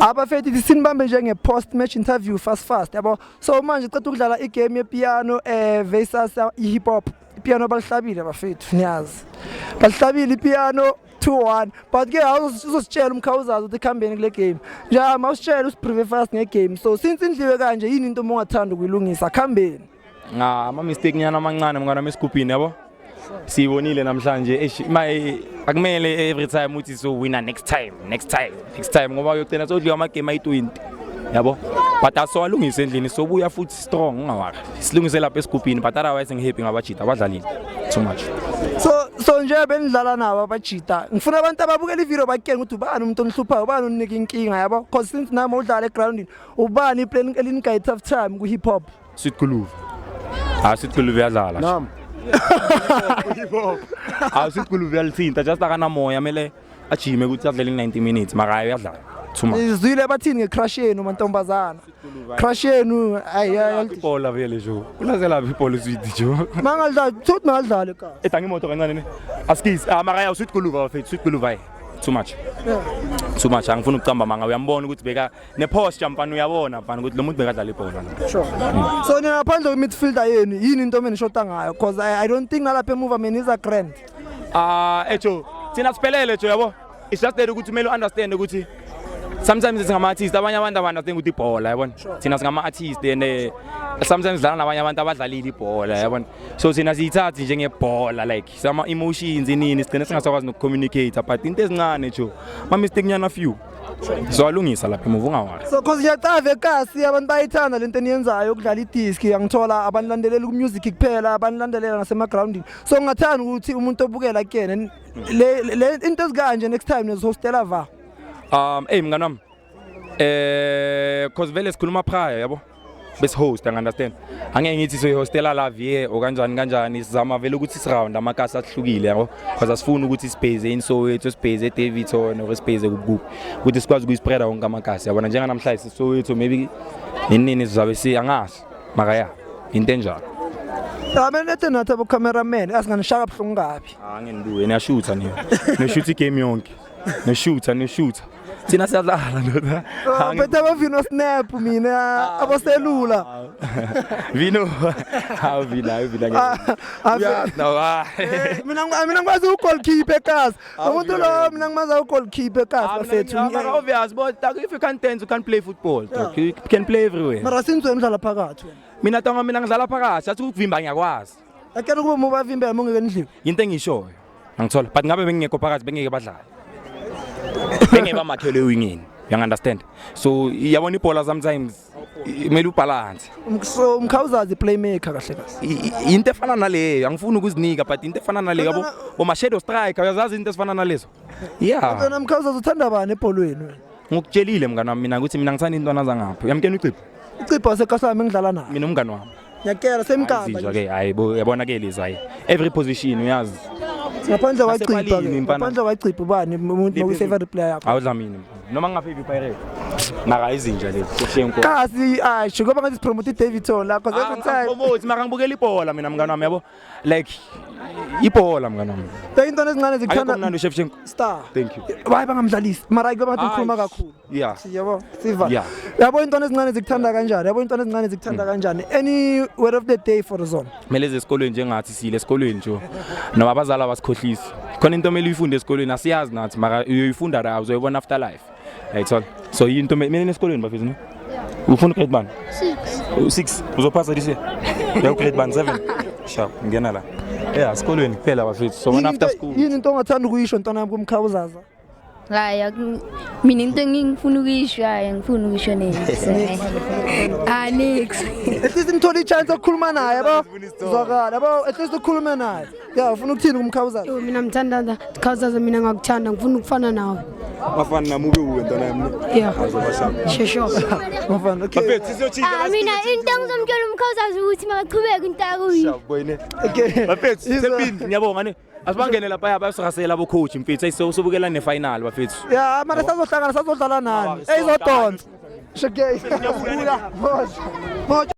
Abafethu, sinibambe njenge post match interview fast fast, yabo. So manje ceda ukudlala igame yepiano versus i-hip hop. Ipiano balihlabile bafethu, niyazi. Balihlabile ipiano 2-1, but ke awuzositshela umkhawuzazi ukuthi ikhambeni kule game. Nje mawusitshela, usibrief fast ngegame. So since indliwe kanje, yini into ongathanda ukuyilungisa khambeni? Nga ama mistake nyana amancane, mngana wami, esigubhini, yabo. Siyibonile namhlanje, eish, ma akumele every time uthi so winner next time, next time, next time, ngoba uyogcina sodliwa ama game ayi20, yabo. But asowalungisa endlini, sobuya futhi strong, ungaworry. Silungise lapha esigubhini, but otherwise ngihappy ngabajita, abadlalile too much. So nje benidlala nabo abajita, ngifuna abantu ababukela ivideo bakutshele ukuthi ubani umuntu onihluphayo, ubani oninika inkinga, yabo, because since nami udlala egroundini, ubani iplan elinika i-tough time ku-hip hop? Sweet Guluve. Ah, Sweet Guluve uyadlala. Nam. Ah, Sweet Guluve uyalithinta, just akanamoya, mele ajime ukuthi adlale 90 minutes, mara hayi, uyadlala too much. Izwile bathini nge-crush yenu, mantombazana? Crush yenu, ayi ayi. Ibhola vele jo. Ulazela ibhola sweet jo. Mangadlali thuthi, mangadlali ka. Etanga imoto kancane ne. Askies, ah, mara ya Sweet Guluve bafethu, Sweet Guluve hayi. Too much. Too much, angifuni ukucamba manga, uyambona ukuthi beka ne posture, mfana, uyabona mfana ukuthi lo muntu bekadlala ibhola. Sure. So nina ngaphandle kwe-midfielder yenu, yini into menishota ngayo? Because I don't think nalapha emuva meniza grand. Ah, ejo, thina siphelele jo, yabo. It's just that ukuthi kumele understand ukuthi sometimes singama artists, abanye abantu aba understand ukuthi ibhola, yabona. Thina singama artists and sometimes dlala nabanye abantu abadlalile ibhola, yabona. So thina siyithathi njengebhola, like sama emotions inini, sigcine singasakwazi nokucommunicate, but into ezincane jo, ma mistake nyana few. So alungisa lapha emuva, ungaworry. So cause ngiyacava ekasi abantu bayayithanda lento eniyenzayo ukudlala idiski, angithola abanilandelela ku-music kuphela, abanilandelela nasemagroundini. So ngingathanda ukuthi umuntu obukela kuyena le into ezikanje, next time nizihostela va? Hey mngani wami. Cause vele sikhuluma prior, yabo. Bese host, understand. Angeke ngithi soyihostela la vie o kanjani kanjani, sizama vele ukuthi siround amakasi ahlukile, yabo. Cause asifuni ukuthi sibheze in Soweto, sibheze eDaveyton or sibheze kuphi, ukuthi sikwazi ukuyispreada wonke amakasi, yabona. Njenganamhlanje Soweto, maybe nini sizabe si angazi. Mara ya, into enjalo. Amenethe nathi abo cameraman asinganishaka buhlungu kabi. Ah, ngibuye niyashutha niyo. Nishutha igame yonke. Nishutha, nishutha. Thina siyadlala, ndoda. Phethe abavino snap mina aboselula. Vino. Hawu vina, hawu vina. Ah, Uyazi nawe, ah. Mina ngikwazi ugoalkeeper ekasi. Umuntu lo mina ngimazi ugoalkeeper ekasi bafethu. Mara obvious, but if you can't dance, you can't play football, dog. You can play everywhere. Mara since wena udlala phakathi wena. Mina tonga, mina ngidlala phakathi, athi ukuvimba ngiyakwazi. Akena kuba mubavimbela mongeke ndliwe. Into engishoyo. Angithola, but ngabe bengingekho phakathi, bengeke badlale. Bengeke bamakhele ewingini. You understand? So yabona ibhola sometimes kumele ubalance. So umkhawuzazi playmaker kahle kahle. Into efana naleyo, angifuni ukuzinika, but into efana naleyo, yabo, boma shadow striker, uyazazi into ezifana nalezo, yeah. Wena mkhawuzazi, uthanda bani ebholweni wena? Ngikutshelile mngani wami mina ukuthi mina ngithanda intwana zangapha, uyamkena ucipho. Ucipho wasekasami engidlala naye. Mina umngani wami. Ngiyakela semkamba. Izinja ke, hayi bo, yabona ke lezi, hayi, every position uyazi. Ngaphandle kwacipha Nasepalini, ke. mfana. Ngaphandle kwacipha, ubani umuntu Liphi? oyi favorite player yakho? Awudlamini noma ngingafevi Pirate, mara izinja lezi seshenko. Kasi asho ngoba ngathi sipromote iDaveyton la, cause every time. Promote, mara ngibukela ibhola mina, mngani wami, yabo, like ibhola, mngani wami. Bheka intwana ezincane Akekho zikuthanda. mnandi uShevchenko. Star. Thank you. Hayi, bangamdlalisi. Mara ke bangathi ukhuluma kakhulu. Yabo, siva. Yabo intwana ezincane zikuthanda kanjani? Yabo intwana ezincane zikuthanda kanjani? Any word of the day for the zone? Kumele eze esikolweni njengathi sile esikolweni nje, noma abazali abasikhohlisi khona. Into omele uyifunde esikolweni asiyazi nathi, mara uyoyifunda la, uzoyibona after life, ayithola. So into mina esikolweni, bafethu, ne ufuna grade bani? 6. 6, uzophasa this year? Ya, grade bani? 7, sharp, ngena la, yeah, esikolweni kuphela bafethu, so when after school. Yini into ongathanda ukuyisho, ntwana yami, kumkhawuzaza? Hayi, mina into engifuna ukuyisho, hayi, angifuni ukuyisho next. Ah, next. At least ngithole i-chance yokukhuluma naye, yabo. Zwakala, yabo, at least ukhulume naye. Ya, ufuna ukuthini kumkhawuzaza? Yo, mina mthandaza khawuzaza, mina ngakuthanda, ngifuna ukufana nawe. Bafana nami ube uwe, ntwana yami. Yeah. Shesho. Mafana, okay. Bafethu, sizotshintsha. Ah, mina into engizomtshela umkhawuzazi ukuthi makaqhubeke into akuyiyo. Boyne. Okay. Bafethu, Izwa- sempini, ngiyabonga ne. Asibangene lapha, bayosirasela abo coach mfethu, ayisobukela ne final bafethu. Ya, mara sazohlangana, sazodlala nani? Eyizodonsa. Shekey. Moja. Moja.